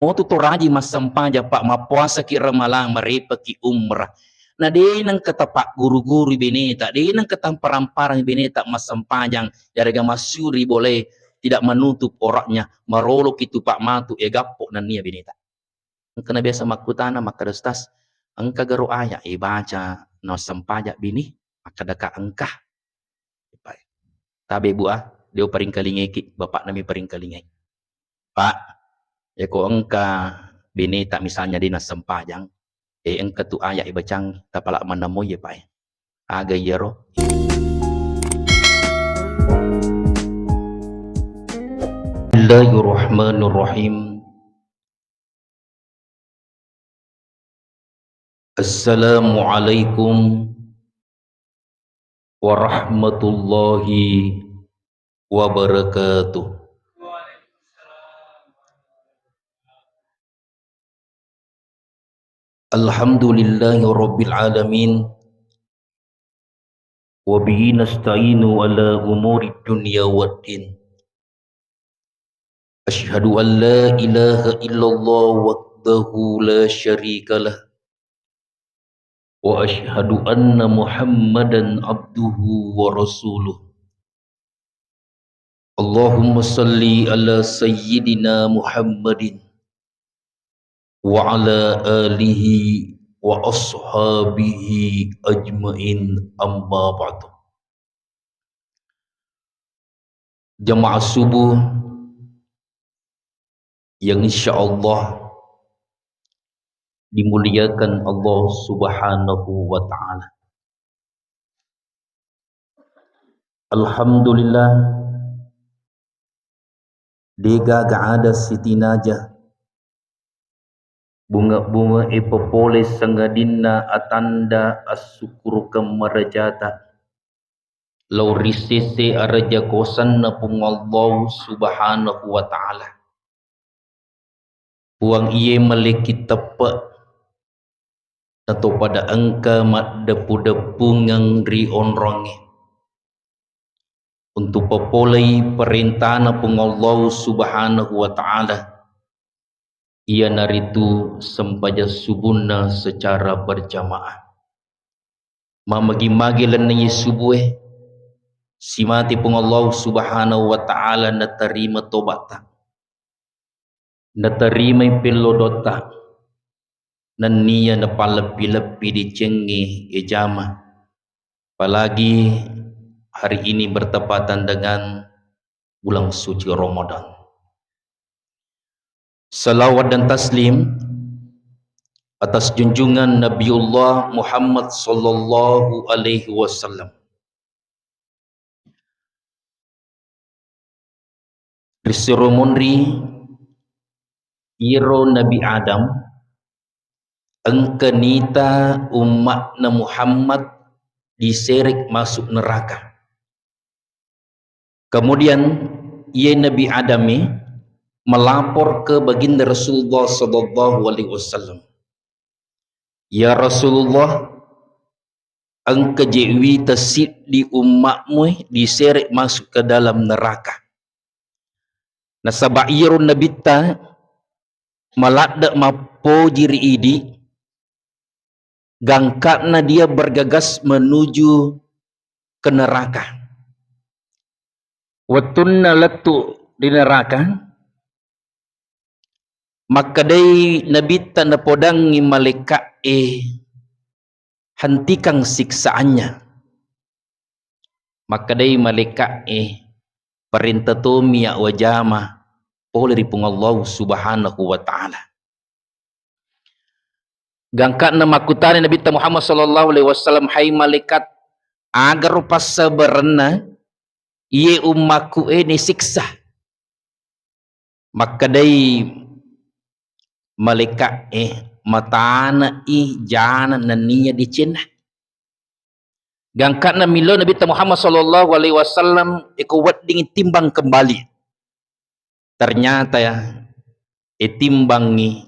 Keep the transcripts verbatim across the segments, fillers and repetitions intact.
Motu to rajing massempajang, Pak, mappuasaki Ramalang, marepaki umrah. Na de nengka tapagguru-guru beneta, de nengka tamparang-parang beneta massempajang, yarega massuri bole, tidak menutup auratnya, maroloki tu, Pak, matu e gappo nennia beneta. Engka na biasa makkutana, makkeda, "Ustaz, engka garo ayat e baca na massempajang bini?" Makkedaka, "Engka." Tabe, Bu, ah, de uparingkalingeki, bapakna mi paringkalingai. Pak, yako engka beneta misalnya de nassempajang, eh, engka tu ayat ibacang, tapala manamoi ya, Pak, eh. Aga iyaro? Bismillahirrahmanirrahim. Assalamualaikum warahmatullahi wabarakatuh. Alhamdulillahi rabbil alamin. Wa bihi nasta'inu ala umuri dunya waddin. Asyhadu an la ilaha illallah wahdahu la syarika lah. Wa asyhadu anna Muhammadan abduhu wa rasuluh. Allahumma salli ala sayyidina Muhammadin wa ala alihi wa ashabihi ajmain, amma ba'du. Jamaah subuh yang insya Allah dimuliakan Allah Subhanahu wa Ta'ala. Alhamdulillah, degaga ada sitinaja bunga-bunga e popole sangadinna atanda assukurukeng marajata lao ri sese araja kosanna Puang Allah Subhanahu wa Ta'ala. Puang iye malekki teppe, nato pada engka maddeppu-deppungeng ri onrongnge untuk papolei perintana Puang Allah Subhanahu wa Ta'ala, iyanaritu sempajang subunna secara berjamaah. Mamagi-magi lennei subue, simati Puang Allah Subhanahu wa Ta'ala natarima tobatta, natarimai pellodotta, nennia napalleppi-leppi decengngi ejama. Apalagi hari ini bertepatan dengan bulan suci Ramadan. Salawat dan taslim atas junjungan Nabiullah Muhammad sallallahu alaihi wasallam. Risero monri, iyaro Nabi Adam engka nita umma'na Muhammad diseret masuk neraka. Kemudian, iye Nabi Adam e melapor ke Baginda Rasulullah sallallahu alaihi wasallam, "Ya Rasulullah, engka je wita siddi umma'mu e diseret masuk ke dalam neraka." Nasaba iyaro Nabitta maladde mappoji ri idi, gangka'na dia bergegas menuju ke neraka. Wettunna lettu ri neraka, makkedai Nabitta napodangngi malaika'e, "Hentikan siksaannya." Makkedai malaika'e, "Parenta tomi ya wajama pole ri Puang Allah Subhanahu wa Ta'ala." Gangka'na makkutana Nabitta Muhammad sallallahu alaihi wasallam, "Hai malaikat, agaro passabarenna iye ummakku e nisiksa?" Makkedai malaika'e, "Matana'i jana nennia decenna." Gangka'na millau Nabitta Muhammad sallallahu alaihi wasallam, eko wedding timbang kembali. Ternyata ya, e timbangngi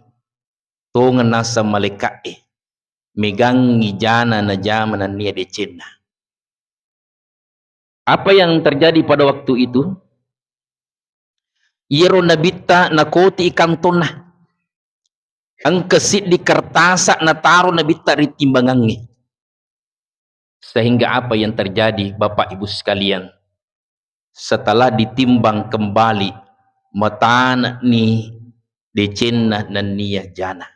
tongeng naseng malaika'e, megangngi jana najama nennia decenna. Apa yang terjadi pada waktu itu? Iyaro Nabitta nakoti kantonna. Engka siddi kertasa nataro Nabitta ri timbangangnge. Sehingga apa yang terjadi, Bapak Ibu sekalian? Setelah ditimbang kembali, matane'ni decenna nennia jana.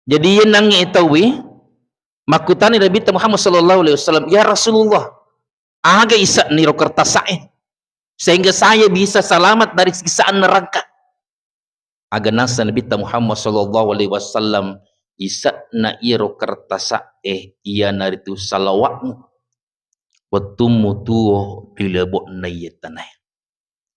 Jadi, iye nangnge tauwe makkutani Nabitta Muhammad sallallahu alaihi wasallam, "Ya Rasulullah, aga ise'na iro kertasa'e sehingga saya bisa selamat dari siksaan neraka?" Aga naseng Nabitta Muhammad sallallahu alaihi wasallam, "Ise'na iro kertasa'e iyanaritu salawatmu wettummu tuo ri lebo'na iye tanae."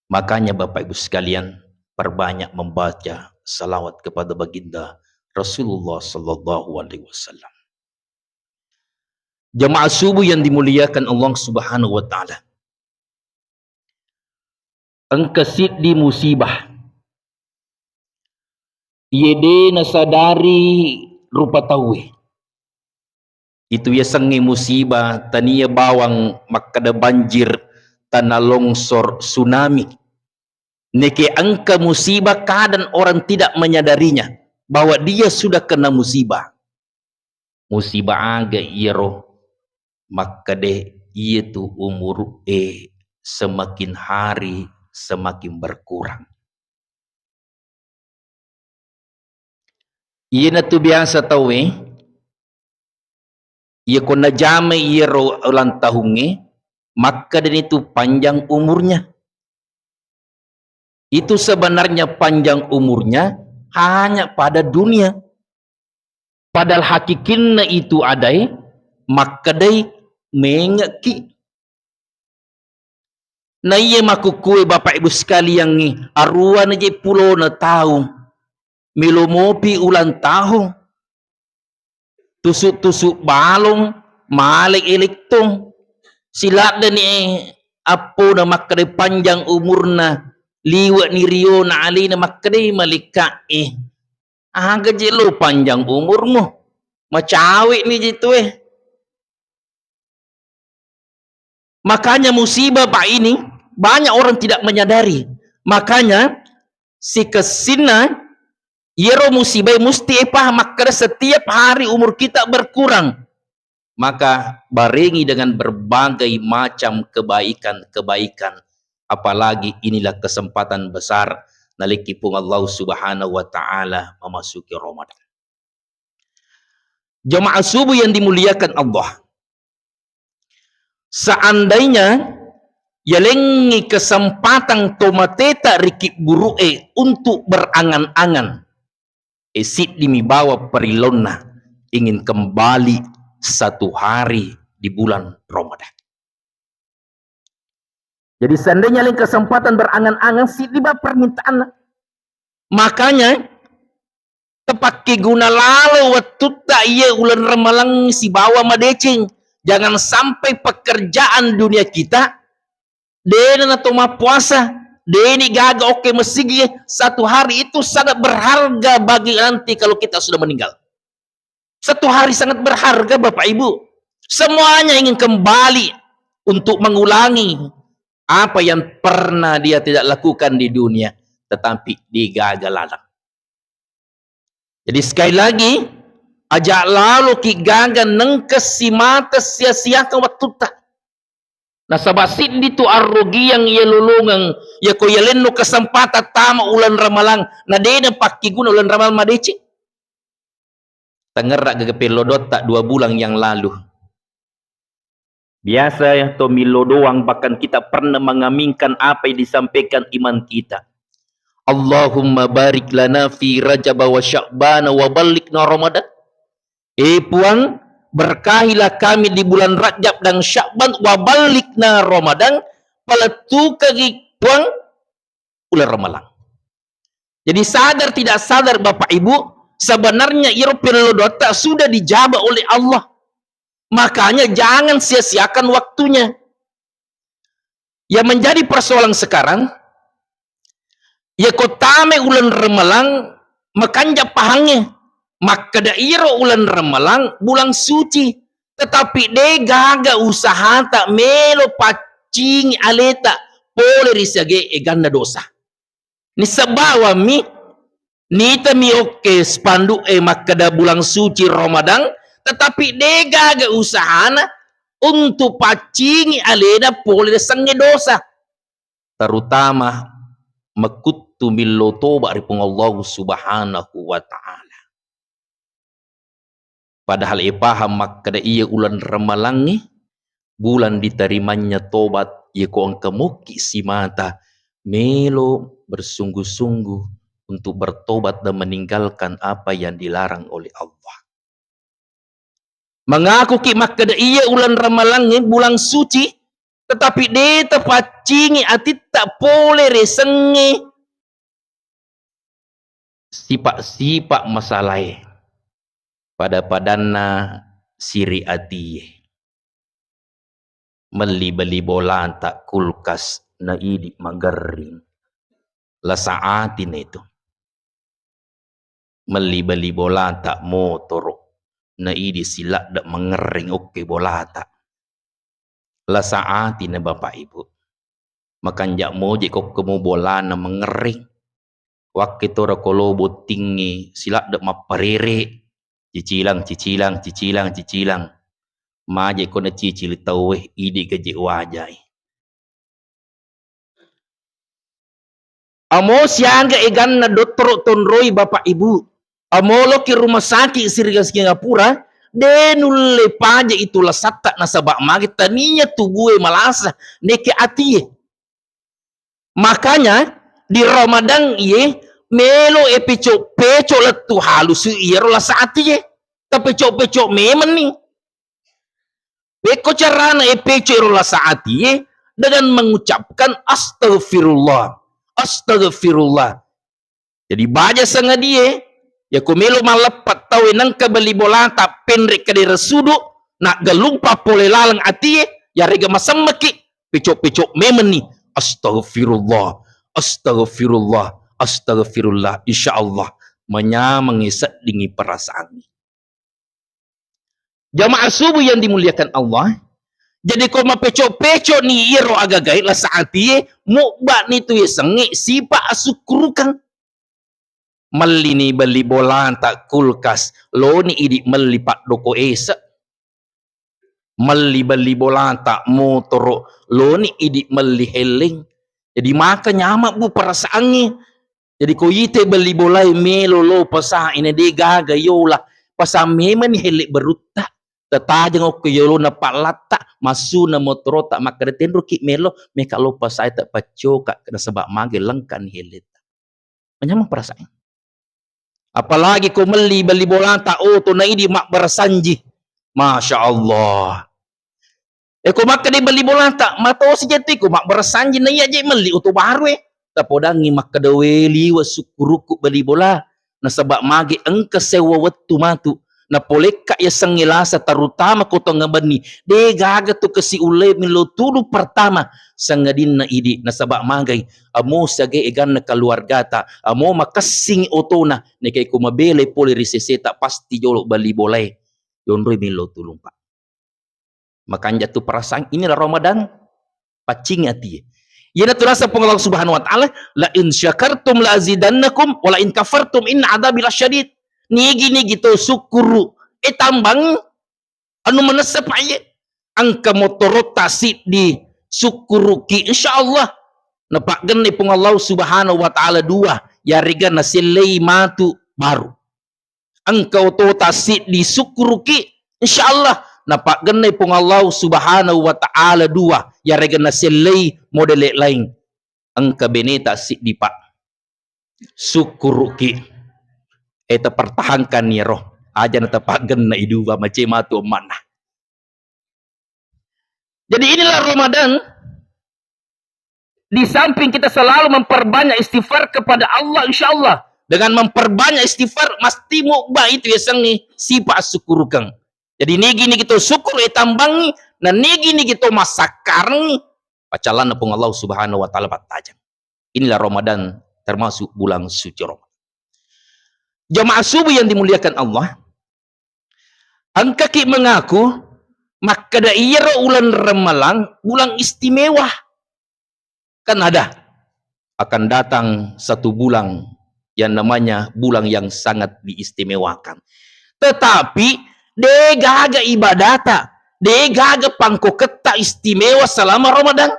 Makanya, Bapak Ibu sekalian, perbanyak membaca salawat kepada baginda Rasulullah sallallahu alaihi wasallam. Jamaah subuh yang dimuliakan Allah Subhanahu wa Ta'ala. Engka siddi musibah iye de nasadari rupa tauwe. Itu yasengnge musibah, tania bawang makkeda banjir, tanah longsor, tsunami. Neke engka musibah, kadang orang tidak menyadarinya bahwa dia sudah kena musibah. Musibah aga iyaro? Makkeda iyatu umuru'e semakin hari semakin berkurang. Iyanatu biasa tauwe, iya ko najamai iyaro ulang tahungnge, makkedani tu panjang umurnya. Itu sebenarnya panjang umurnya hanya pada dunia. Padahal hakikinna itu adae makkedai mengekki. Na iya makkukkue, Bapak Ibu sekaliangngi, aruana je pulona taung, melo mopi ulang tahun, tusuk-tusuk balong, malek elektong, siladdeni appona makkeda panjang umurna, liwe'ni riona alena makkeda malekka e, aga je lo panjang umurmu, macawe'ni je tue. Makanya musibah, Pak, ini banyak orang tidak menyadari. Makanya sikessinna iyaro musibah musti ipaham makkeda setiap hari umur kita berkurang. Maka barengi dengan berbagai macam kebaikan-kebaikan. Apalagi inilah kesempatan besar naliki Puang Allah Subhanahu wa Ta'ala memasuki Ramadan. Jamaah subuh yang dimuliakan Allah, seandainya yalengngi kesempatan tomateta rikibburu'e untuk berangan-angan, e, siddimi bawa perilaunna ingin kembali satu hari di bulan Ramadan. Jadi seandainya leng kesempatan berangan-angan, siddi ba permintaanna. Makanya, tepakkeguna lalo wettutta iya uleng Ramalang sibawa madeceng. Jangan sampai pekerjaan dunia kita, dena nato mappuasa, deni gaga okke masigi, satu hari itu sangat berharga bagi nanti kalau kita sudah meninggal. Satu hari sangat berharga, Bapak Ibu. Semuanya ingin kembali untuk mengulangi apa yang pernah dia tidak lakukan di dunia, tetapi digaga laleng. Jadi sekali lagi, aja laloki gaga nengka simata sia-siakan wattutta. Nasaba siddi tu arrugiang iya lolongeng, iya ko yalenno kesempatan tama uleng Ramalang, na dena pakkiguna uleng Ramalang madeceng. Tangerra gaga pellodotta dua bulan yang lalu. Biasa to millo doang, bahkan kita pernah mengaminkan apa yang disampaikan imam kita. Allahumma barik lana fi Rajab wa Sya'ban wa ballighna Ramadan. Eh Puang, berkahilah kami di bulan Rajab dan Sya'ban, wa ballighna Ramadan, palettukagi Puang uleng Ramalang. Jadi sadar tidak sadar, Bapak Ibu, sebenarnya iro pello doatta sudah dijawab oleh Allah. Makanya jangan sia-siakan waktunya. Yang menjadi persoalan sekarang, iya ko tame uleng Ramalang, makanja pahangnge. Makkeda iro uleng Ramalang bulan suci, tetapi de gaga usahata melo paccingi aleta pole ri siage eganna dosa. Nisseng bawammi Nitami okke spanduk e makkeda bulang suci Ramadan, tetapi de gaga usahana untuk paccingi alena pole riasengnge dosa. Terutama mekuttu millau toba ri Puang Allah Subhanahu wa Ta'ala. Padahal ipahang makkeda iya uleng Ramalangnge bulan diterimanya tobat, iya ko engka mokki simata melo bersungguh-sungguh untuk bertobat dan meninggalkan apa yang dilarang oleh Allah. Mengakuki makkeda iya uleng Ramalangnge bulan suci, tetapi de tapaccingi atitta pole riasengnge sipa-sipa masalae, pada-padanna siri atie. Melli beli bolata kulkas na idi magerring. Lasa atine tu. Melli beli bolata motoro na idi siladde mangerring okke bolata. Lasa atine Bapak Ibu. Makanja moje kokkemu bolana mangerring. Wakke toro kolo bottingngi siladde mapparere. Cicilang, cicilang, cicilang, cicilang. Maje ko nacicili tauwe, idi gaje wajai. Amo siaga eganna dottoro tonroi Bapak Ibu. Amo loki rumah sakit siri Singapura, de nulle paja itu lasatta nasaba magi tania tubue malasa neke atie. Makanya di Ramadan iye melo e peco-peco lettu halusu iyaro lasa atie. Tapeco-peco memenni. Pekko carana e peco ero lasa atie dengan mengucapkan astaghfirullah. Astaghfirullah. Jadi baja sangadie, yako melo malleppa tau e nengka beli bolata penre kadere sudu, naggalumpa pole laleng atie, yarega masemmeki, peco-peco memenni. Astaghfirullah, astaghfirullah, astaghfirullah. Insya Allah manyamengi seddingi perasaangi. Jamaah subuh yang dimuliakan Allah, jadi ko mapeco-peco ni iyaro agagai lasa atie, mubba ni tu yasengnge sipa asukkurukeng. Melli ni beli bolata kulkas, loni idi melli paddoko ese. Melli beli bolata motoro, loni idi melli helleng. Jadi maka nyama bu perasaangnge. Jadi ko ite beli bolae melo lo pasa ine de gaga yola, pasa memani helle berutta. Tatajeng okko yolona pallatta, massuna motorota, makkeda tenroki melo, meka lo pasae ta paccoka, nasaba mage lengkani helleta. Manyameng perasaan. Apalagi ko melli beli bolata oto na idi mabbarasanji. Masya Allah. E ko makkeda beli bolata, matosi jati ko mabbarasanji na iya je melli oto baru e. Tapodangi makkeda we liwa sukkurukku beli bola. Nasaba mage engka sewwa wettu matu. Napolekka yasengnge lasa, terutama ko tongenna benni. De gaga tu kasi ulle melo tudu pertama sangadinna idi. Nasaba magai amo siaga eganna keluargata, amo makessing otona, nekai ko mabelai pole ri seseta pasti jolo bali bolae. Yonroi melo tulung, Pak. Makanja tu perasaan inilah Ramadan, paccingi atie. Iyana tu rasa Puang Allah Subhanahu wa Ta'ala, "La in syakartum la azidannakum, wa la in kafartum inna adzabi lasyadid." Nigi-nigi to sukkuru, e tambang anu manessa pa iye. Engka motorota siddi sukkuruki, insyaallah napaggenne Puang Allah Subhanahu wa Ta'ala dua, yarega nasellei matu baru. Engka otota siddi sukkuruki, insyaallah napaggenne Puang Allah Subhanahu wa Ta'ala dua, yarega nasellei modele laing. Engka beneta siddi, Pak. Sukkuruki. Eh, tapertahankan iyaro. Aja natapaggenna i dua, macai matu emmanna. Jadi inilah Ramadan, di samping kita selalu memperbanyak istighfar kepada Allah, insyaallah dengan memperbanyak istighfar, mesti mubba itu yasengnge sipa asukkurukeng. Jadi nigi-nigi to sukkuru e tambangngi, na nigi-nigi to massakkarengngi, pacallanna Puang Allah Subhanahu wa Ta'ala pattajeng. Inilah Ramadan, termasuk bulan suci Ramadan. Jamaah subuh yang dimuliakan Allah, engkaki mengaku makkeda iyaro uleng Ramalang bulan istimewa. Kan ada, akan datang satu bulan yang namanya bulan yang sangat diistimewakan. Tetapi, de gaga ibadata, de gaga pangkoketta istimewa selama Ramadan.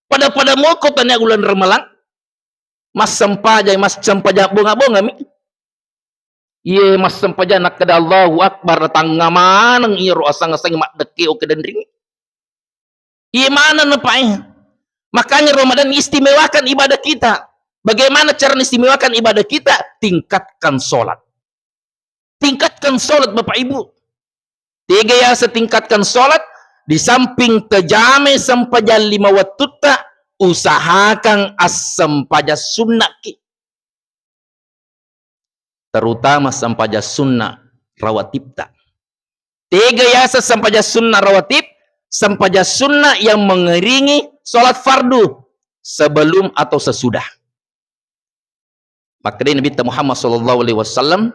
Pada-pada moko tania bulan Ramalang, massempajang, massempajang bonga-bonga mi. Iye massempajang nakkeda Allahu Akbar, natangnga maneng iyaro asang-asang maddekke oke denringi. Iye maneng napae. Makanya Ramadan istimewakan ibadah kita. Bagaimana cara istimewakan ibadah kita? Tingkatkan sholat. Tingkatkan sholat, Bapak Ibu. Tega yaseng tingkatkan sholat, di samping tajame sempajang lima wattutta, usahakan assempajang sunnaki. Terutama sempajang sunnah rawatibta. Tega yaseng sempajang sunnah rawatib? Sempajang sunnah yang mengiringi sholat fardu sebelum atau sesudah. Makkedai Nabitta Muhammad sallallahu alaihi wasallam,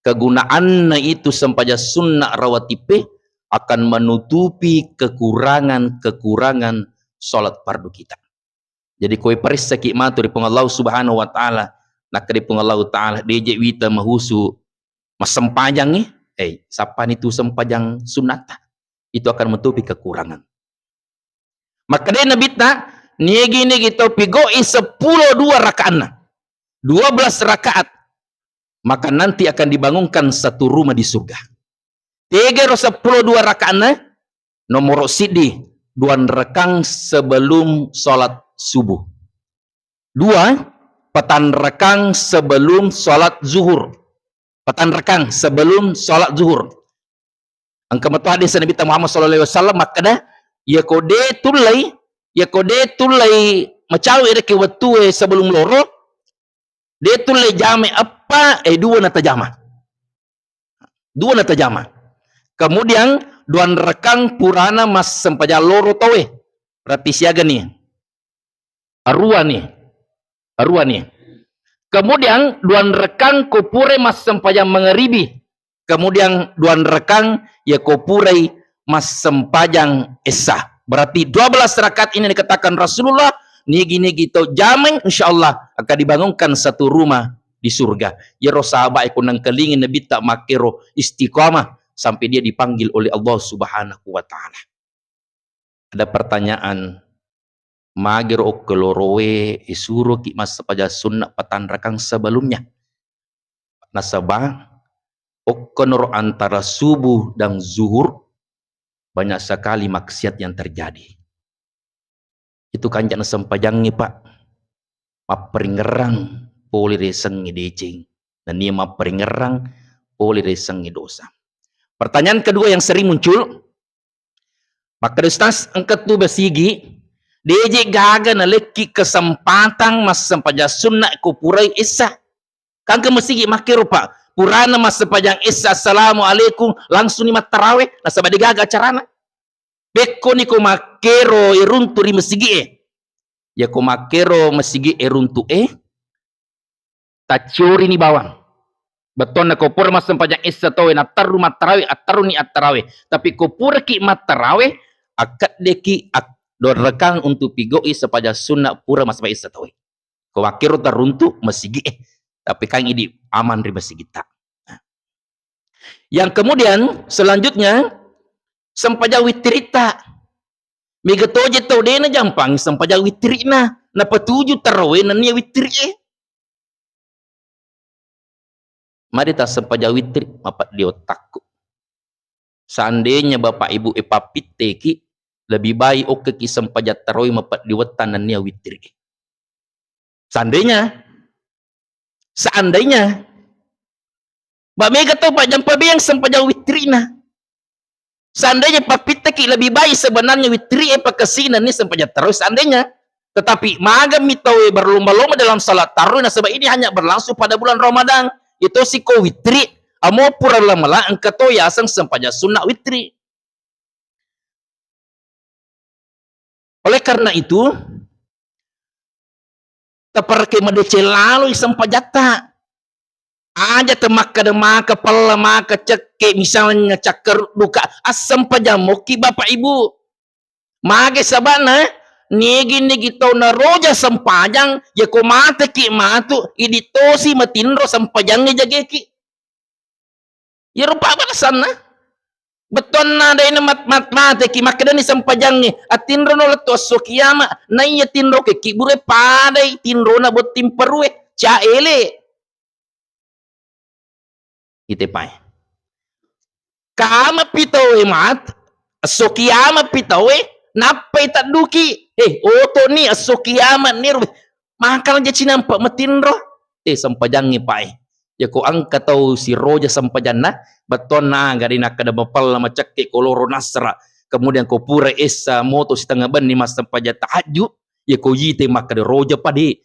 kegunaanna itu sempajang sunnah rawatibe akan menutupi kekurangan-kekurangan sholat fardu kita. Jadi, koe paressaki matu ri Puang Allah Subhanahu wa Ta'ala, nakkeda Puang Allah Ta'ala, deje wita mahusu massempajangngi, eh, sappani tu sempajang sunnatta. Itu akan menutupi kekurangan. Makkedai Nabitta, nigi-nigi tau pigau'i seppulo dua rakaanna, dua belas rakaat, maka nanti akan dibangunkan satu rumah di surga. Tegaro seppulo dua rakaanna, nomoro siddi, dua rekang sebelum sholat subuh. Dua, petang rekang sebelum sholat zuhur. Petang rekang sebelum sholat zuhur. Engka metu hadis Nabitta Muhammad sallallahu alaihi wasallam makkeda, iyako de tullai, iyako de tullai macawe rekeng wettue sebelum loro, de tullai jama eppa, eh, dua natajama. Dua natajama. Kemudian dua rekang purana massempajang loro tauwe. Berarti siaga ni? Arua ni. Arua ni. Kemudian dua rekang ko pura massempajang mangaribi. Kemudian dua rekang ya ko purai massempajang essa. Berarti dua belas rakaat ini dikatakan Rasulullah, nigi-nigi tau jamai, insya Allah akan dibangunkan satu rumah di surga. Yero sahabat e ko nengkalingi Nabitta makkero istiqamah sampai dia dipanggil oleh Allah Subhanahu wa Ta'ala. Ada pertanyaan, magero okko loroe isuroki massempajang sunna petang rakang sebelumnya? Nasaba okkonoro antara subuh dan zuhur banyak sekali maksiat yang terjadi. Itu kanjana sempajangnge, Pak. Mapperingerang pole resengnge deceng. Nennia mapperingerang pole resengnge dosa. Pertanyaan kedua yang sering muncul, makkeda, "Ustaz, engka tu masigi, deje gaga nalekki kesempatan massempajang sunna ko purai essa." Kangke masigi makkero, Pak. Purana massempajang essa, assalamualaikum, langsung ni mattarawe, nasaba degaga acarana. Pekkoni ko makkero iruntu ri masigi e. Ya ko makkero masigi e runtu e, taccorini bawang. Bettonna ko pura massempajang essa tauwe, natterru mattarawe, atterruni attarawe. Tapi ko puraki mattarawe, akkeddeki ak-, dua rekang untuk pigau'i sempajang sunna pura massempajang essa tauwe. Ko makkero teruntu masigi e, tapi kan idi aman ri masigitta. Yang kemudian selanjutnya, sempajang wittiritta. Mega toje tau de najampangi sempajang wittirina, napatuju tarawe nennia wittiri e. Mari tassempajang wittiri, mapeddi ottakku. Seandainya Bapak Ibu e pappitteki, lebih baik okkeki sempajang tarawe mapeddi wettang nennia wittiri. Seandainya, seandainya, ba mega tau pajjampa beang sempajang wittirina. Seandainya pappitteki, lebih baik sebenarnya wittiri e pakessing nennia sempajang tarawe seandainya. Tetapi magammi tau e berlomba-lomba dalam salat tarawe, nasaba ini hanya berlangsung pada bulan Ramadan. Itu siko wittiri, amo pura lamala engka to yaseng sempajang sunna wittiri. Oleh karena itu, taparake madeceng laloi sempajatta. Aja temakkeda maka pella maka cekke, misalnya cakkarudduka, assempajang mokki Bapak Ibu. Mage sabana, Nigi-nigi tau naroja sempajang, yako mateki matu, idi tosi matinro sempajangnge jageki. Iyaro pabalasanna. Bettuanna daina mat-, mat-, mateki, makkedani sempajangnge, "Atinrono lettu esso kiama, naiya tinro ke kibure padai tinrona botting perue, ca ele." Ite pae. Kama pitawe mat, esso kiama pitawe, nappai tadduki. Eh, otoni esso kiama niro. Makala ja cinampa matinro. Eh, sempajangnge pae. Yako engka tau siroja sempajanna, bettuanna aga de nakkeda mapella macekke ko loro nasra, kemudian ko pura essa moto sitengnga benni massempajang tahajju, yako yite makkeda roja pade.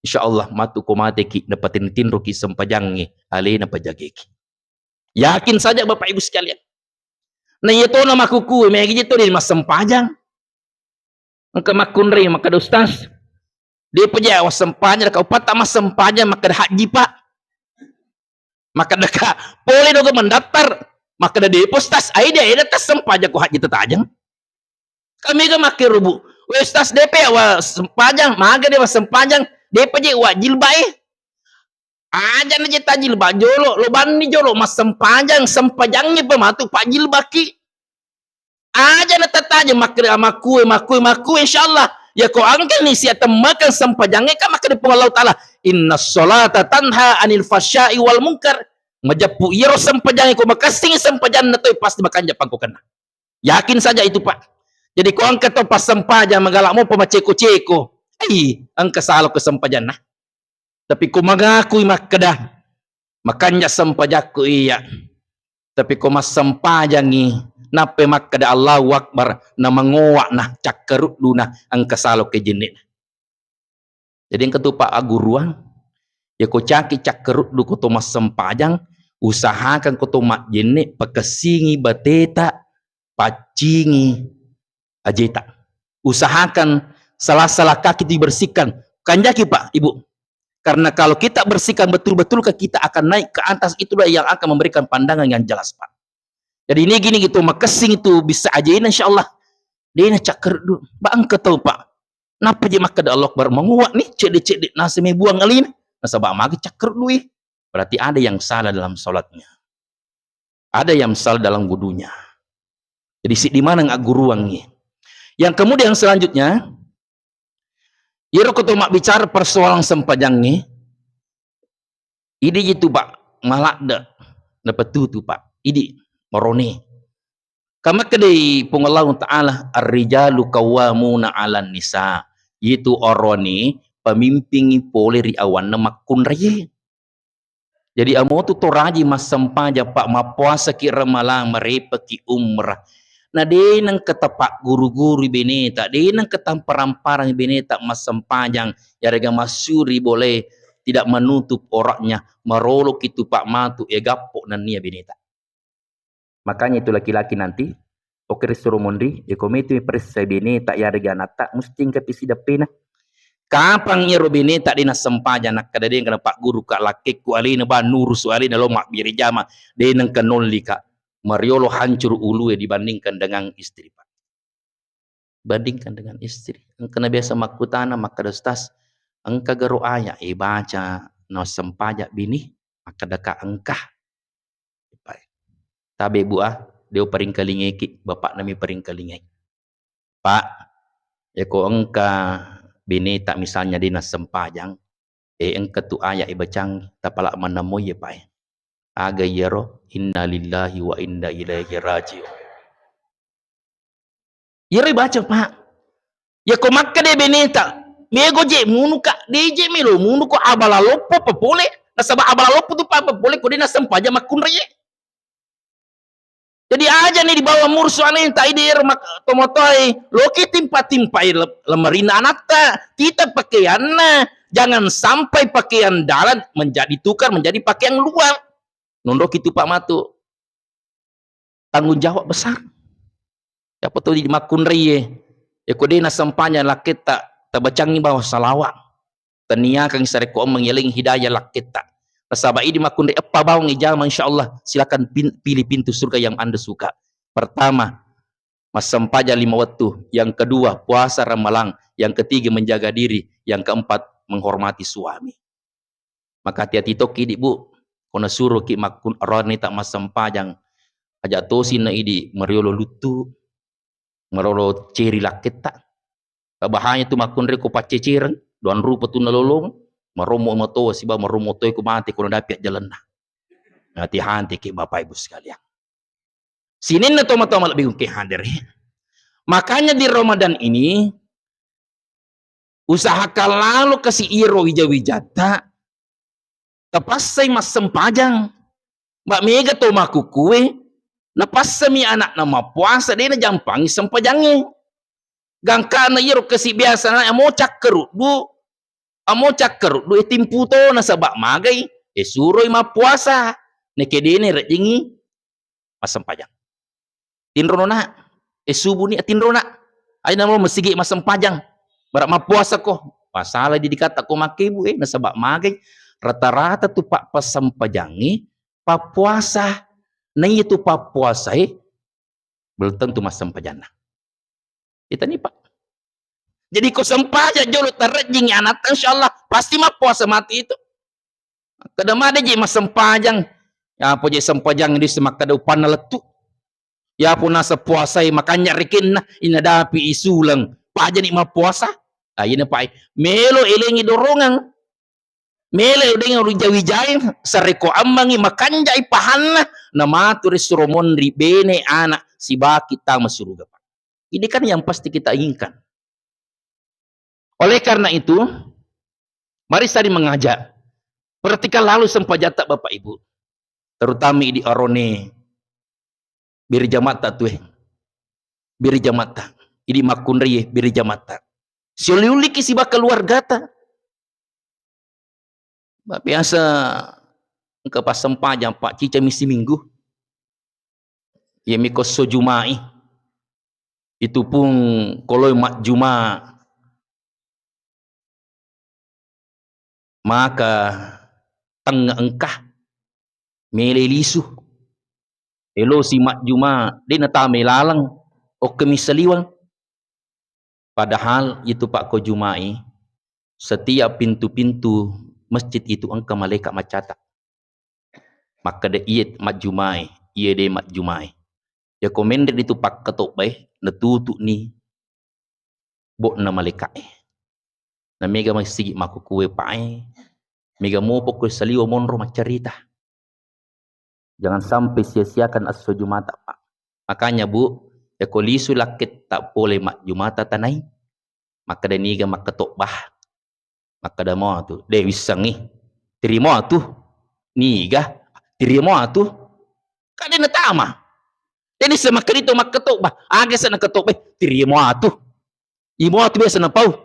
Insya Allah matu ko mateki napatinro-tinroki sempajangnge alena pajageki. Yakin saja Bapak Ibu sekalian. Na iya tona makkukue, megi je to de massempajang. Engka makkunrai, makkeda, "Ustaz, depa je wassempajang, ka upatta massempajang," makkeda, "Hajji, Pak." Makkeda ka, "Pole doga mendaftar." Makkeda, "Depa, Ustaz, ai de eda tassempajang ko hajji tatajeng." Kami ga makke rubu. "We, Ustaz, depa wassempajang." "Maga de wassempajang?" "Depa je wajilbae." Aja na je tajilba jolo, lo banni jolo massempajang, sempajangnge pa matu pajilbaki. Aja na tataja makkeda makkue, makkue, makkue, insyaallah. Yako engkani sia temmakeng sempajangnge, ka makkeda Puang Allah Taala, "Inna sholata tanha anil fahsya'i wal munkar." Majeppu iyaro sempajangnge, ko makessingi sempajanna toi pasti makanja pangkokenna. Yakin saja itu, Pak. Jadi ko engka to passempajang magala mopa maceko-ceko, ai, engka salo kesempajanna. Tapi ko magakui makkeda, "Makanja sempajakku iya." Tapi ko massempajangi, nappai makkeda, "Allahu Akbar," na mangowa na cakkaruddu na engka salo ke jenne. Jadi engka tu, Pak, agguruang, ya ko caki cakkaruddu ko to massempajang, usahakan ko to majjenne, pakessingi bateta, paccingi ajeta. Usahakan sela-sela kaki itu dibersihkan. Kanjaki, Pak, Ibu. Karena kalau kita bersihkan betul-betul, kita akan naik ke atas, itulah yang akan memberikan pandangan yang jelas, Pak. Jadi ini gini gitu, makessing itu bisa aja ini, insyaallah. Dia ini cakar dulu. Bang ketau, Pak. Napa je makkeda Allahu Akbar? Menguat nih, cedek-cedek nasi buang alina. Nasaba magi cakar dulu, eh. Berarti ada yang salah dalam sholatnya. Ada yang salah dalam wudunya. Jadi, siddi maneng agguruangngi. Yang kemudian selanjutnya, iyaro ko to mabbicara persoalan sempajangngi, idi itu, Pak, maladde, napatutu, Pak. Idi, moroni. Kamakkedai Puang Allahu Ta'ala, "Ar-rijalu qawwamuna 'alan nisa." Itu oroni pemimpingi pole ri awanna makkunraie. Jadi, amotu toraji massempajang, Pak, mappuasaki Ramalang, marepaki umrah. Na de nengka tapagguru-guru beneta, de nengka tamparang-parang beneta massempajang, yarega massuri bole, tidak menutup auratnya, maroloki tu, Pak, matu, ya gappo nennia beneta. Makanya itu laki-laki nanti, oke, risuro monri, ya kometu paressa beneta yarega anatta, musti engka pisi deppena. Kapang iyaro beneta de nassempajang, nakkeda de engka napagguru ka lakkekku alena, ba nurusu alena, lo mabbere jama, de nengka nolli ka. Mariolo hancur ulue dibandingkan dengan istri, Pak. Bandingkan dengan istri. Engka na biasa makkutana, makkeda, "Ustaz, engka garo ayat e baca nassempajang bini?" Makkeda ka, "Engka." Tabe, Bu, ah, de uparingkalingeki, bapakna mi paringkalingai. Pak, yako engka beneta misalnya de nassempajang, eh, engka tu ayat ibacang, tapala manamoi, Pak, eh. Aga iyaro? Inna lillahi wa inna ilaihi raji'un. Iyaro ibaca, Pak. Yako makkeda beneta, "Mego je munuka," de je melo munuko, abala loppo papole. Nasaba abala loppo tu, Pak, papole ko de nassempajang makkunraie. Jadi aja ni dibawa mursu alenta, ide ero mak-, tomatoai, loki timpa-timpai le-, lemerina anatta, kita pakaianna, jangan sampai pakaian dalam menjadi tukar menjadi pakaian luar. Nonroki tu, Pak, matu. Tanggung jawab besar. Yapa to di makkunraie, yako de nassempajang lakketta, tabacangi bawang salawa. Taniakangi sarekko mengieling hidayah lakketta. Nasaba idi makkunrai eppa bawang ijama, insyaallah, silakan pin-, pilih pintu surga yang Anda suka. Pertama, Massempajang lima wettu. Yang kedua, puasa Ramalang. Yang ketiga, menjaga diri. Yang keempat, menghormati suami. Maka hati-hati tokki idi, Bu. Ko nasuroki makkun-, ronita massempajang, aja tosi na idi mariolo luttu, mariolo ceri lakketta. Bahaya tu makkunrai ko paccecereng, doang rupa tu nalolong, marommo matoa siba marommo toe ko mate ko nadapi ajjalenna. Hati-hati ki Bapak Ibu sekalian. Sininna tomatoa malebbi ke hadir. Makanya di Ramadan ini, usahakan lalo kasi iro wija-wijatta, tapassai massempajang. Mbak mega to makkukue, napassami anakna mappuasa, de najampangi sempajangnge. Gangkana iro kasi biasa na amo cakkeruddu, amo cakkeruddu e timpu to nasaba magai, e suroi mappuasa. Nekedene rejjingi massempajang. Tinrono na, e subu ni tinrona. Aina mo masigi massempajang. Bara mappuasa ko. Masalah di dikata ko makke, Bu, eh, nasaba magai. Rata-rata tu pak passempajangi pappuasa. Na iya tu pappuasa, eh, belum tentu massempajanna. Itani, Pak. Jadi ko sempajang jolo tarejjingi anatta, insyaallah pasti mappuasa mati itu. Kada made je massempajang. Ya apa je sempajang di semakkada upanna lettu. Ya apa nasa puasai makanya rekenna inadapi isuleng. Pajani mappuasa. Ah, ina pai. Melo elengi dorongang. Melo elengi rijai-rijai, sareko ammangi makanjai pahanna, namatu ri suro monri bene anak sibaki tama suruga, Pak. Ini kan yang pasti kita inginkan. Oleh karena itu, mari saling mengajak. Perhatikan lalu sempajatta Bapak Ibu. Terutama idi arone biri jamatta tu, eh. Biri jamatta. Idi makkunrai, eh, biri jamatta. Siuli-uliki siba keluargata. Ba biasa engka passempajang, Pak, cicami siminggu. Iya miko esso Juma'i. Itu pun koloi majjuma, maka tengnga engka mele lisu. Elosi majjuma, de natamai laleng, okkami saliweng. Padahal itu, Pak, ko Juma'i, setiap pintu-pintu masjid itu engka malaikat maccata. Makkeda, "Iye majjumai, iye de majjumai." Yako menre ditu pakkatobbai, natutu'ni bo'na malaika'e. Na mega masigi makkukue, Pak, e. Mega mopo ko saliwa monro maccarita. Jangan sampai sia-siakan esso Jumata, Pak. Makanya, Bu, yako lisu lakketta pole majjumata tanai, makkeda niga makkatobba. Makkeda mo tu, de wissengi. Tirimo tu. Niga? Tirimo tu. Kade natama. Jadi semakkeda to makkatobba. Aga sa nakatobba, tirimo tu. Imo tu biasa napau.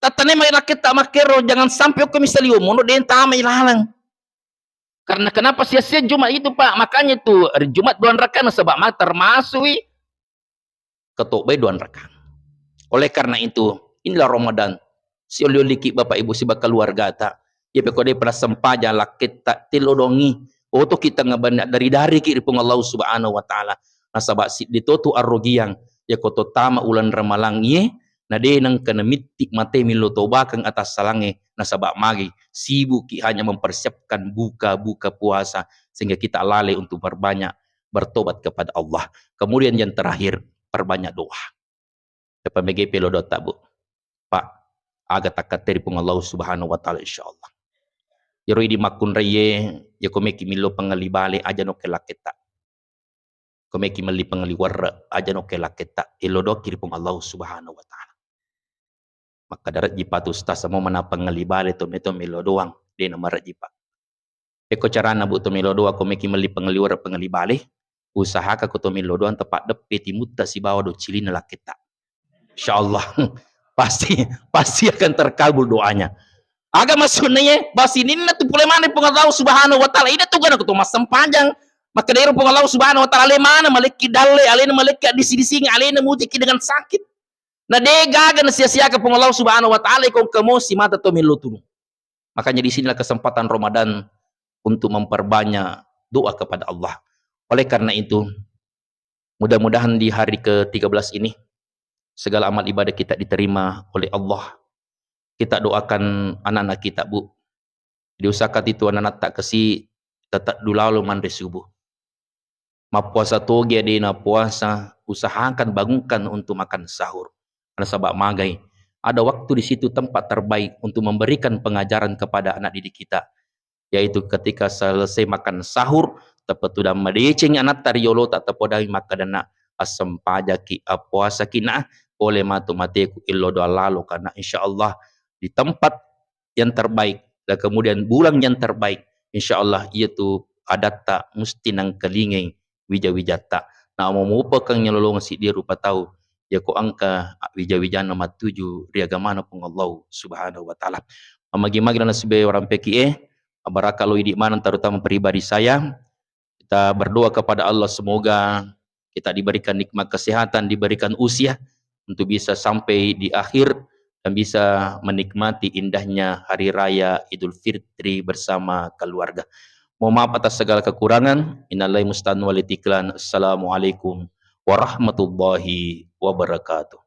Tattane mai lakketta makkero, jangan sampai okko misaliwa mono de tama ilaleng. Karena kenapa sia-sia Jumat itu, Pak? Makanya itu hari Jumat dua rakaat nasaba ma termasui ketobbai dua rakaat. Oleh karena itu, inilah Ramadan. Sioli-oliki Bapak Ibu siba keluargata. Ya pekko de pada sempajang lakketta tillodongi. Oto kita ngebanyak dari-dari ki ri Puang Allah Subhanahu wa Ta'ala. Nasaba siddi totu arrogiang. Ya koto tama ulang Ramalang ye, na de nengka namitti mate millo tobakeng atas salange. Nasaba magi sibuk ki hanya mempersiapkan buka-buka puasa sehingga kita lalai untuk berbanyak bertobat kepada Allah. Kemudian yang terakhir, perbanyak doa. Apa mege pelo doa, Bu? Pak, aga takkatteri Puang Allah Subhanahu wa Ta'ala, insyaallah. Yero idi makkunraiye, yako meki millo pengelli bale, aja nokke lakketta. Ko meki melli pengelli werre, aja nokke lakketta, elo doki ri Puang Allah Subhanahu wa Ta'ala. Makkeda rejji patu ustaz, mo mana pengelli bale to meto melo doang, de na marejji, Pak. Pekko carana, Bu, to melo doang, ko meki melli pengelli werre, pengelli bale, usahaka ko to melo doang tepat deppe timutta sibawa docilina lakketta. Insyaallah. Pasti, pasti akan terkabul doanya. Aga maksudnya ye, basininna tu pole maneng Puang Allah Subhanahu wa Ta'ala. Ida tu gana kutu massempajang. Maka dari Puang Allah Subhanahu wa Ta'ala, ale mana malekki dalle, alena malekki disi-disingi, alena mujiki dengan sakit. Na de gaga na sia-siaka Puang Allah Subhanahu wa Ta'ala, ikong kamosi mata to melo tunu. Makanya di sinilah kesempatan Ramadan untuk memperbanyak doa kepada Allah. Oleh karena itu, Mudah-mudahan di hari ketiga belas ini, segala amal ibadah kita diterima oleh Allah. Kita doakan anak-anak kita, Bu. Diusahakan itu anak-anak tak kasi tetap dulalo manre subuh. Mappuasa toge de' na puasa, usahakan bangunkan untuk makan sahur. Nasaba' magai, ada waktu di situ tempat terbaik untuk memberikan pengajaran kepada anak didik kita, yaitu ketika selesai makan sahur, tappa tudang madeceng anatta ri yolota, tapodai makkadanna, "Assempajaki, appuasaki na, pole matu mateku illo doang lalo kana." Insya Allah di tempat yang terbaik dan kemudian bulan yang terbaik, insya Allah iyatu adatta musti nangkalingai wija-wijatta. Na mumupakeng nyalolongeng siddi rupa tau, yako engka wija-wijanna mattuju ri agamana Puang Allah Subhanahu wa Ta'ala. Mamagi-magi lana sibawa warampeki e, abaraka lo idi maneng, terutama pribadi saya. Kita berdoa kepada Allah, semoga kita diberikan nikmat kesehatan, diberikan usia untuk bisa sampai di akhir dan bisa menikmati indahnya hari raya Idul Fitri bersama keluarga. Mohon maaf atas segala kekurangan. Innalillahi musta'an wal tiklan. Assalamualaikum warahmatullahi wabarakatuh.